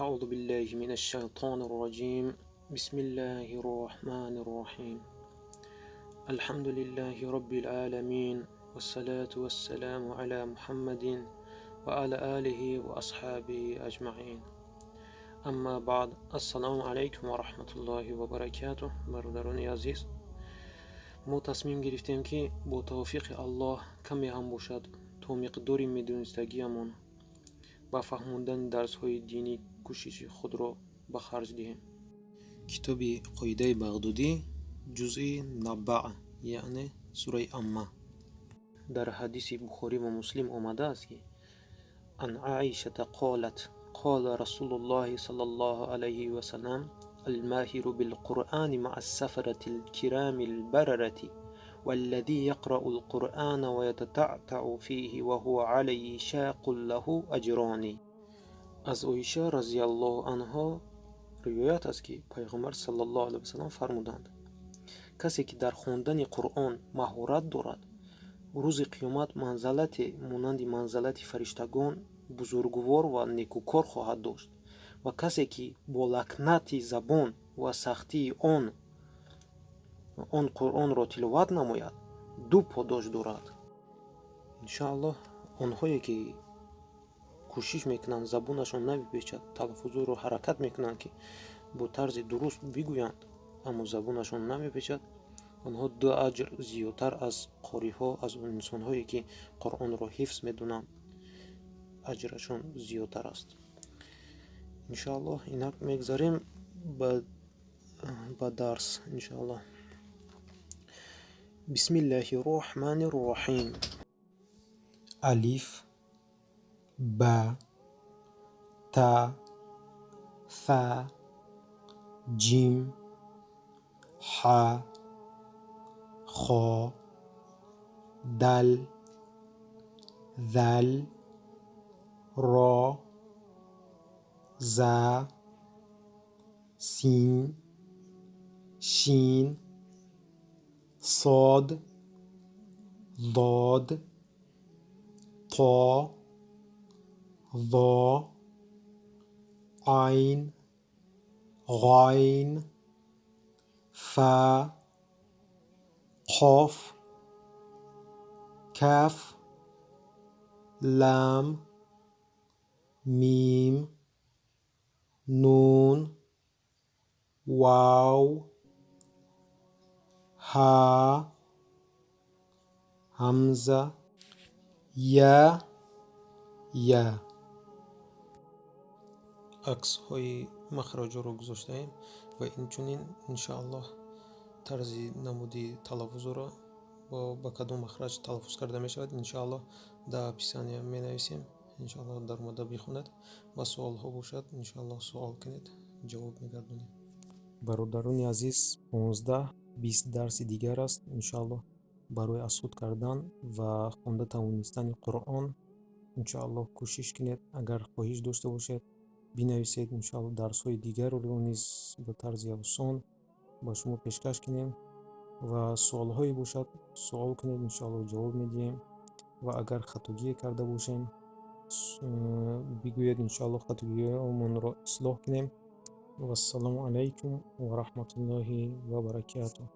أعوذ بالله من الشيطان الرجيم. بسم الله الرحمن الرحيم. الحمد لله رب العالمين، والصلاة والسلام على محمد وعلى آله وأصحابه أجمعين. أما بعد، السلام عليكم ورحمة الله وبركاته. Бародарони азиз, мо тасмим гирифтем, ки бо тавфиқи Аллоҳ каме ҳам бошад, то миқдори медонистагиамон ба фаҳмондани дарсҳои динӣ кӯшиши худро ба харҷ диҳем. Китоби Қоидаи Бағдодӣ, ҷузъи Набаъ, яъне сураи Амма. Дар ҳадиси Бухорӣ ва Муслим омадааст, ки عن عائشة قالت: قال رسول الله صلى الله عليه وسلم: الماهر بالقرآن مع السفرة الكرام البررة، والذي يقرأ القرآن ويتتعتع فيه وهو عليه شاق له أجران. Аз Оиша разиаллоҳу анҳо ривоят аст, ки Пайғамбар саллаллоҳу алайҳи васаллам фармуданд: «Касе ки дар хондани Қуръон маҳорат дорад, рӯзи қиёмат манзалате монанди манзалати фариштагон бузургвор ва некукор хоҳад дошт ва касе ки бо лакнати забон ва сахтии он Қуръонро тиловат намояд, ду подош дорад». Иншоаллоҳ, онҳое ки кӯшиш мекунанд, забонашон намепечад, талаффузро ҳаракат мекунанд, ки бо тарзи дуруст бигӯянд, аммо забонашон намепечад, онҳо ду аҷр зиёдтар аз қориҳо, аз инсонҳое ки Қуръонро ҳифз медонанд, аҷрашон зиёдтар аст. Иншоаллоҳ, инак мегзарем ба дарс, иншоаллоҳ. Бисмиллаҳи роҳмани роҳим. Алиф, ба, та, фа, ҷим, ҳа, хо, дал, зал, ро, за, син, шин, сод, зод, то, зо, айн, ғайн, фа, қоф, каф, лам, мим, нун, вав, ҳа, ҳамза, я, я. Аксҳои махраҷҳоро гузоштаем ва инчунин, иншоаллоҳ, тарзи намуди талаффузро, ба кадом махраҷ талаффуз карда мешавад, иншоаллоҳ, дар описания менависем. Иншоаллоҳ, даромада бихонед ва суолҳо бошад, иншоаллоҳ, суол кунед, ҷавоб мегардонем. Бародарони азиз, 15-20 дарси дигар аст, иншоаллоҳ, барои аз худ кардан ва хонда тавонистани Қуръон. Иншоаллоҳ, кӯшиш кунед. Агар хоҳиш дошта бошед, бинависед. Иншоаллоҳ, дарсҳои дигарро низ ба тарзи осон ба шумо пешкаш кунем ва суолҳое бошад, суол кунед, иншоаллоҳ, ҷавоб медиҳем ва агар хатогие карда бошем, бигӯед, иншоаллоҳ, хатогиҳоямонро ислоҳ кунем. Вассалому алайкум ва раҳматуллоҳи ва баракатуҳ.